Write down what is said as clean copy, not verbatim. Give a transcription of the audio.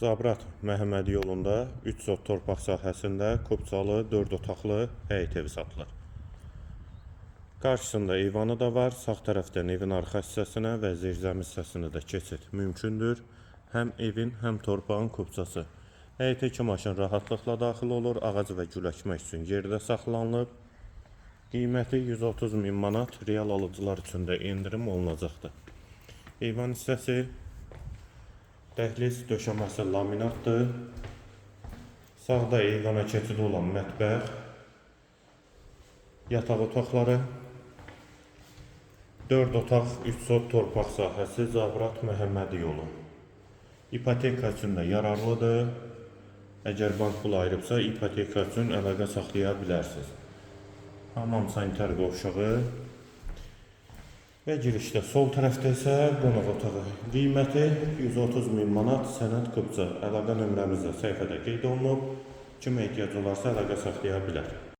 Zabrat Məhəmmədi yolunda 3 sot torpaq sahəsində kupçalı 4 otaqlı həyət evi satılır. Qarşısında eyvanı da var. Sağ tərəfdən evin arxa hissəsinə və zirzəmi hissəsinə də keçid mümkündür. Həm evin, həm torpağın kupçası. Həyətə iki maşın rahatlıqla daxil olur. Ağac və gül əkmək üçün yerdə saxlanılıb. Qiyməti 130 min manat, real alıcılar üçün də endirim olunacaqdır. Eyvan hissəsi, dəhliz döşəməsi laminatdır. Sağda eyvana keçidi olan mətbəx, yataq otaqları, 4 otaq, 3 sot torpaq sahəsi, Zabrat Məhəmmədi yolu. İpoteka üçün də yararlıdır. Əgər bank pul ayırıbsa, ipoteka üçün əlaqə saxlaya bilərsiniz. Hamam sanitar qovşağı və girişdə sol tərəfdə isə qonaq otağı. Qiyməti 130 min manat, sənəd kupça. Əlaqə nömrəmiz də səhifədə qeyd olunub. Kimə ehtiyac olarsa əlaqə saxlaya bilər.